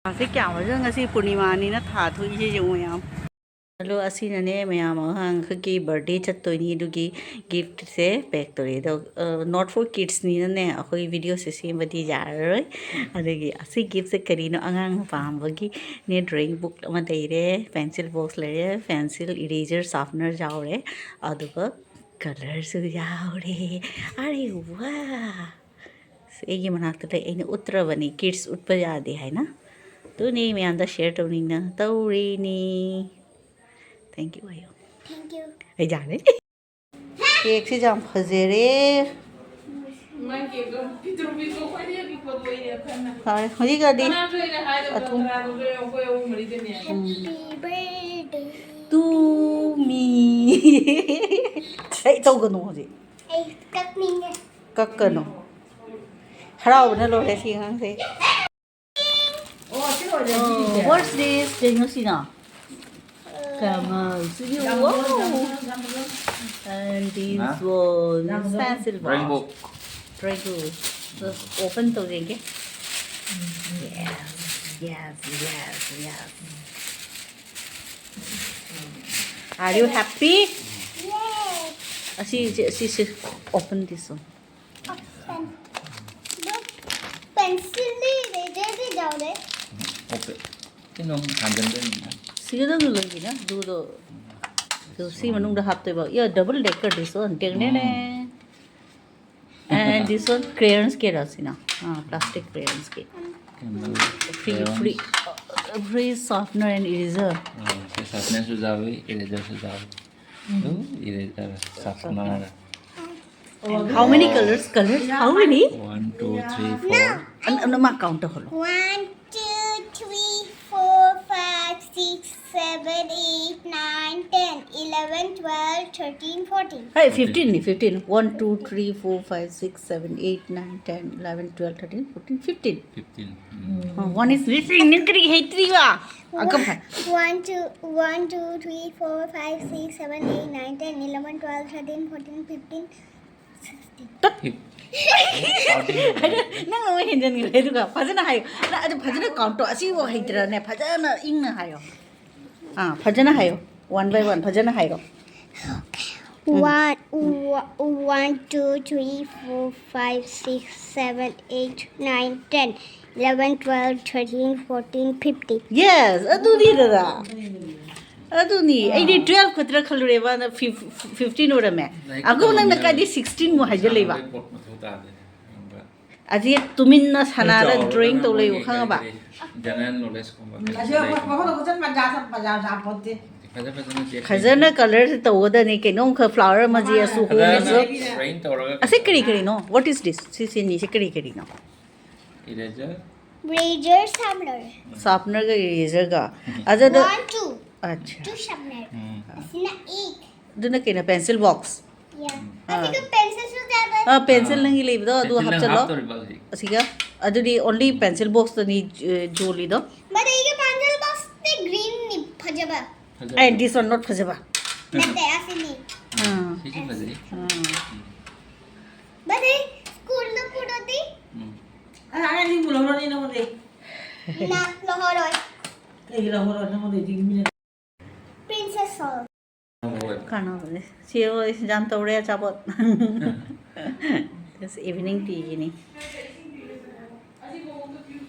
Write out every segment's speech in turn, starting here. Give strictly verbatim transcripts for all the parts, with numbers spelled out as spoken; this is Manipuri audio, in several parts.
ꯊꯥꯁꯦ ꯀꯌꯥ ꯑꯣꯏꯔꯦ? ꯉꯁꯤ ꯄꯨꯔꯅꯤꯃꯥꯅꯤꯅ ꯊꯥ ꯊꯣꯛꯏꯁꯦ ꯌꯦꯡꯉꯣ ꯃꯌꯥꯝ꯫ ꯍꯜꯂꯣ, ꯑꯁꯤꯅꯅꯦ ꯃꯌꯥꯝ ꯑꯉꯥꯡ ꯑꯩꯈꯣꯏꯒꯤ ꯕꯥꯔꯗꯦ ꯆꯠꯇꯣꯏꯅꯤ, ꯑꯗꯨꯒꯤ ꯒꯤꯐꯁꯦ ꯄꯦꯛ ꯇꯧꯔꯦ꯫ ꯑꯗꯣ ꯅꯣꯠ ꯐꯣꯔ ꯀꯤꯠꯁꯅꯤꯅꯅꯦ ꯑꯩꯈꯣꯏ ꯚꯤꯗꯤꯑꯣꯁꯦ ꯁꯦꯝꯕꯗꯤ ꯌꯥꯔꯔꯣꯏ꯫ ꯑꯗꯨꯒꯤ ꯑꯁꯤ ꯒꯤꯐꯁꯦ ꯀꯔꯤꯅꯣ? ꯑꯉꯥꯡꯅ ꯄꯥꯝꯕꯒꯤꯅꯦ, ꯗ꯭ꯔꯣꯌꯤꯡ ꯕꯨꯛ ꯑꯃ ꯂꯩꯔꯦ, ꯄꯦꯟꯁꯤꯜ ꯕꯣꯛꯁ ꯂꯩꯔꯦ, ꯄꯦꯟꯁꯤꯜ, ꯏꯔꯦꯖꯔ, ꯁꯥꯔꯄꯅꯔ ꯌꯥꯎꯔꯦ, ꯑꯗꯨꯒ ꯀꯂꯔꯁꯨ ꯌꯥꯎꯔꯦ꯫ ꯑꯔꯦ ꯋꯥ! ꯑꯁ, ꯑꯩꯒꯤ ꯃꯅꯥꯛꯇ ꯂꯩ, ꯑꯩꯅ ꯎꯠꯇ꯭ꯔꯕꯅꯤ, ꯀꯤꯠꯁ ꯎꯠꯄ ꯌꯥꯗꯦ ꯍꯥꯏꯅ꯫ ꯑꯗꯨꯅꯤ ꯃꯌꯥꯝꯗ ꯁꯤꯌꯔ ꯇꯧꯅꯤꯡꯗꯅ ꯇꯧꯔꯤꯅꯤ꯫ ꯊꯦꯡꯀ꯭ꯌꯨ ꯍꯥꯏꯌꯣ꯫ Thank you. ꯑꯩ ꯌꯥꯔꯦ꯫ ꯀꯦꯛꯁꯤ ꯌꯥꯝ ꯐꯖꯔꯦ꯫ ꯃꯥꯏ ꯀꯦꯛꯇꯣ ꯄꯤꯛꯇ꯭ꯔꯨ ꯄꯤꯛꯄ, ꯈ꯭ꯋꯥꯏꯗꯒꯤ ꯑꯄꯤꯛꯄꯗꯣ ꯑꯩꯅ ꯈꯟꯅ꯫ ꯐꯔꯦ, ꯍꯧꯖꯤꯛꯀꯗꯤ ꯀꯅꯥꯁꯨ ꯑꯩꯅ ꯍꯥꯏꯗꯕꯗꯣ, ꯑꯊꯨꯝ꯫ ꯀꯅꯥꯗꯣ ꯑꯩꯈꯣꯏ ꯑꯍꯨꯝ ꯃꯔꯤꯗꯅꯦ꯫ Happy birthday. ꯇꯨ ꯃꯤ꯫ ꯑꯩ ꯇꯧꯒꯅꯨ ꯍꯧꯖꯤꯛ꯫ ꯑꯩ ꯀꯛꯅꯤꯡꯉꯦ꯫ ꯀꯛꯀꯅꯨ꯫ ꯍꯔꯥꯎꯕꯅ ꯂꯣꯏꯔꯦ ꯁꯤ ꯑꯉꯥꯡꯁꯦ꯫ ꯑꯣ, ꯁꯤ ꯑꯣꯏꯔꯦ, ꯁꯤꯒꯤꯁꯦ꯫ What's this? ꯀꯩꯅꯣ ꯁꯤꯅ? ꯀꯃꯜꯁꯤꯗꯤ, wow! And this Huh? one, pencil box. Rainbow. Rainbow. Open ꯇꯧꯖꯒꯦ꯫ Yes, yes, yes, yes. Are you happy? Yay. ꯑꯁꯤ, ꯑꯁꯤ, ꯑꯁꯤꯁꯦ, open this one. Pen. Look, pencil D eraser ꯗꯤ ꯌꯥꯎꯔꯦ꯫ Okay. ꯀꯩꯅꯣ ꯍꯥꯟꯖꯟꯗꯣꯏꯅꯤꯅ꯫ ꯁꯤꯒꯗꯕꯗꯣ ꯂꯣꯏꯒꯤꯅ ꯑꯗꯨꯗꯣ꯫ ꯑꯗꯨ ꯁꯤ ꯃꯅꯨꯡꯗ ꯍꯥꯞꯇꯣꯏꯕ꯫ Yeah, double decker this one. ꯇꯦꯡꯅꯦꯅꯦ꯫ And this one, crayons ꯀꯤꯔꯥ ꯁꯤꯅ? ꯑꯥ, plastic crayons ꯀꯤ꯫ ꯀꯩꯅꯣ Free, free, free sharpener and eraser. ꯁꯥꯔꯄꯅꯔꯁꯨ ꯌꯥꯎꯏ, ꯏꯔꯦꯖꯔꯁꯨ ꯌꯥꯎꯏ꯫ ꯑꯗꯨ eraser, ꯁꯥꯔꯄꯅꯔ꯫ How many colors? Colors? How many? One, two, three, four. ꯑꯟ-, ꯑꯟ-, ꯃꯥ count ꯇꯧꯍꯜꯂꯣ꯫ One, two, three, four, five, six, seven, eight, nine, ten, eleven, twelve, thirteen, fourteen. Hey, fifteen ꯅꯤ, fifteen. One, two, three, four, five, six, seven, eight, nine, ten, eleven, twelve, thirteen, fourteen, fifteen. Fifteen. Uh, one is missing. ꯅꯪ ꯀꯔꯤ ꯍꯩꯇ꯭ꯔꯤꯕ? ꯑꯒ ꯐ- One, two, one, two, three, four, five, six, seven, eight, nine, ten, eleven, twelve, thirteen, fourteen, fifteen, sixteen. Fif- ꯅꯪ ꯑꯃꯨꯛ ꯍꯦꯟꯖꯟꯈ꯭ꯔꯦ꯫ ꯑꯗꯨꯒ ꯐꯖꯅ ꯍꯥꯏꯌꯣ꯫ ꯅꯪ ꯑꯗꯨ ꯐꯖꯅ ꯀꯥꯎꯟ ꯇꯧ꯫ ꯑꯁꯤꯕꯨ ꯍꯩꯇ꯭ꯔꯅꯦ? ꯐꯖꯅ ꯏꯪꯅ ꯍꯥꯏꯌꯣ꯫ ꯑꯥ, ꯐꯖꯅ ꯍꯥꯏꯌꯣ꯫ ꯋꯥꯟ ꯕꯥꯏ ꯋꯥꯟ ꯐꯖꯅ ꯍꯥꯏꯔꯣ꯫ One, one, two, three, four, five, six, seven, eight, nine, ten, eleven, twelve, thirteen, fourteen, fifteen. Yes, ꯑꯗꯨꯅꯤ ꯗꯗꯥ꯫ ꯑꯗꯨꯅꯤ꯫ ꯑꯩꯗꯤ ꯇꯨꯋꯦꯜꯐ ꯈꯛꯇ꯭ꯔꯥ ꯈꯜꯂꯨꯔꯦꯕ, ꯅꯪ ꯐꯤꯐꯇꯤꯟ ꯑꯣꯏꯔꯝꯃꯦ꯫ ꯑꯒꯣ, ꯅꯪꯅ ꯀꯥꯏꯗꯤ ꯁꯤꯛꯁꯇꯤꯟꯃꯨꯛ ꯍꯥꯏꯖꯜꯂꯛꯏꯕ? ꯑꯁꯤ ꯇꯨꯃꯤꯟꯅ ꯁꯥꯟꯅꯔ ꯗ꯭ꯔꯣꯌꯤꯡ ꯇꯧ ꯂꯩꯌꯨ, ꯈꯪꯉꯕ? ꯖꯦꯅꯔꯦꯜ ꯅꯣꯂꯦꯖꯀꯨꯝꯕ ꯑꯁꯤ ꯑꯩꯈꯣꯏ ꯃꯈꯣꯏꯗ ꯈꯣꯠꯆꯟ ꯃꯖꯥ ꯆꯠ ꯃꯖꯥ ꯆꯥꯄꯣꯠꯇꯦ꯫ ꯐꯖ ꯐꯖꯅ ꯆꯦꯛ ꯐꯖꯅ ꯀꯂꯔꯁꯦ ꯇꯧꯒꯗꯅꯤ꯫ ꯀꯩꯅꯣꯝꯈꯛ ꯐ꯭ꯂꯥꯋꯔ ꯑꯃꯁꯤ ꯑꯁꯨ ꯐꯖꯅ ꯍꯣꯡꯉꯁꯨ꯫ ꯗ꯭ꯔꯣꯌꯤꯡ ꯇꯧꯔꯒ ꯑꯁꯤ ꯀꯔꯤ ꯀꯔꯤꯅꯣ? What is this? ꯁꯤ ꯁꯤꯅꯤꯁꯤ ꯀꯔꯤ ꯀꯔꯤꯅꯣ? Eraser Razor sharpener. ꯁꯥꯔꯄꯅꯔꯒ ꯏꯔꯦꯖꯔꯒ꯫ ꯑꯗꯨꯗ One, two. ꯑꯠꯆꯥ꯫ Two sharpener. ꯎꯝ ꯑꯁꯤꯅ ink. ꯑꯗꯨꯅ ꯀꯩꯅꯣ? Pencil box. Yeah. ꯑꯥ꯫ ꯑꯁꯤꯒ ꯄꯦꯟꯁꯤꯜꯁꯨ ꯌꯥꯗꯦ꯫ ꯑꯥ, ꯄꯦꯟꯁꯤꯜ ꯅꯪꯒꯤ ꯂꯩꯕꯗꯣ ꯑꯗꯨ ꯄꯦꯟꯁꯤꯜ ꯅꯪ ꯍꯥꯞꯆꯜꯂꯣ꯫ ꯍꯥꯞꯇꯣꯔꯤꯕ ꯍꯧꯖꯤꯛ? ꯑꯁꯤꯒ꯫ ꯑꯗꯨꯗꯤ only ꯄꯦꯟꯁꯤꯜ ꯕꯣꯛꯁꯇꯅꯤ, ꯑ, ꯖꯣꯜꯂꯤꯗꯣ꯫ But ꯑꯩꯒꯤ ꯄꯦꯟꯁꯤꯜ ꯕꯣꯛꯁꯇꯤ ꯒ꯭ꯔꯤꯟꯅꯤ ꯐꯖꯕ꯫ ꯐꯖꯕ꯫ And this one not ꯐꯖꯕ꯫ ꯅꯠꯇꯦ, ꯑꯁꯤꯅꯤ꯫ ꯑꯥ꯫ ꯁꯤꯁꯨ ꯐꯖꯩ꯫ ꯑꯥ꯫ But ꯑꯩ ꯁ꯭ꯀꯨꯜꯗ ꯄꯨꯔꯗꯤ ꯎꯝ꯫ ꯑ ꯑꯉꯥꯡꯁꯤꯡꯕꯨ ꯂꯧꯔꯅꯤ ꯅꯉꯣꯟꯗꯩ꯫ ꯅ ꯂꯧꯍꯧꯔꯣꯏ꯫ ꯀꯩꯒꯤ ꯂꯧꯍꯧꯔꯣꯏ? ꯅꯉꯣꯟꯗꯩꯗꯤ ꯃꯤꯅ Princess Hall. ꯍꯣꯏ꯫ ꯀꯥꯟꯅꯕꯅꯦ꯫ ꯁꯤ ꯍꯣꯏ ꯌꯥꯝ ꯇꯧꯔꯦ ꯑꯆꯥꯄꯣꯠ꯫ This evening teaꯒꯤꯅꯤ꯫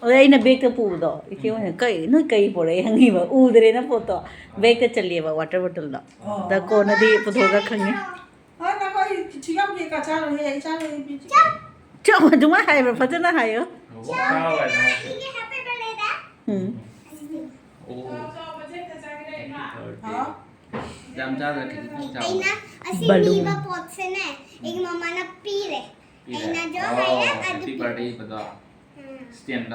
ꯑꯗ ꯑꯩꯅ ꯕꯦꯛꯇ ꯄꯨꯕꯗꯣ, ꯏꯆꯦ ꯍꯣꯏꯅ "ꯀꯩ, ꯅꯣꯏ ꯀꯩ ꯄꯨꯔꯛꯏ?" ꯍꯪꯉꯤꯕ, ꯎꯗ꯭ꯔꯦꯅ ꯄꯣꯠꯇꯣ꯫ ꯕꯦꯛꯇ ꯆꯜꯂꯤꯑꯕ, ꯋꯥꯇꯔ ꯕꯣꯇꯜꯗꯣ꯫ ꯑꯗ ꯀꯣꯟꯅꯗꯤ ꯄꯨꯊꯣꯛꯑꯒ ꯈꯪꯉꯦ꯫ ꯍꯣꯏ, ꯅꯈꯣꯏ ꯁꯤ ꯌꯥꯎꯗꯦ, ꯀ ꯆꯥꯔꯣꯏꯍꯦ, ꯑꯩ ꯆꯥꯔꯣꯏ, ꯑꯩ ꯄꯤꯖꯤ꯫ ꯆꯞ ꯑꯗꯨꯃꯥꯏꯅ ꯍꯥꯏꯕ꯭ꯔꯥ? ꯐꯖꯅ ꯍꯥꯏꯌꯣ꯫ ꯆꯥꯎ ꯍꯥꯏꯅ ꯍꯥꯏꯁꯦ꯫ ꯑꯩꯒꯤ happy birthday ꯗ ꯎꯝ꯫ ꯑꯣ꯫ ꯍꯥꯎ꯫ ꯌꯥꯝ ꯆꯥꯗ꯭ꯔꯦ, ꯈꯤꯇꯪ ꯆꯥꯎ꯫ ꯑꯩꯅ ꯑꯁꯤ Balloon. ꯅꯤꯕ ꯄꯣꯠꯁꯦꯅꯦ ꯑꯩꯒꯤ ꯃꯃꯥꯅ ꯄꯤꯔꯦ꯫ ꯄꯤꯔꯦ꯫ ꯑꯩꯅꯁꯨ ꯑꯣ, ꯍꯥꯏꯔꯦ, ꯑꯗꯨ happy ꯄꯤꯔꯦ꯫ Birthday ꯏꯕꯗꯣ꯫ ꯎꯝ꯫ Stand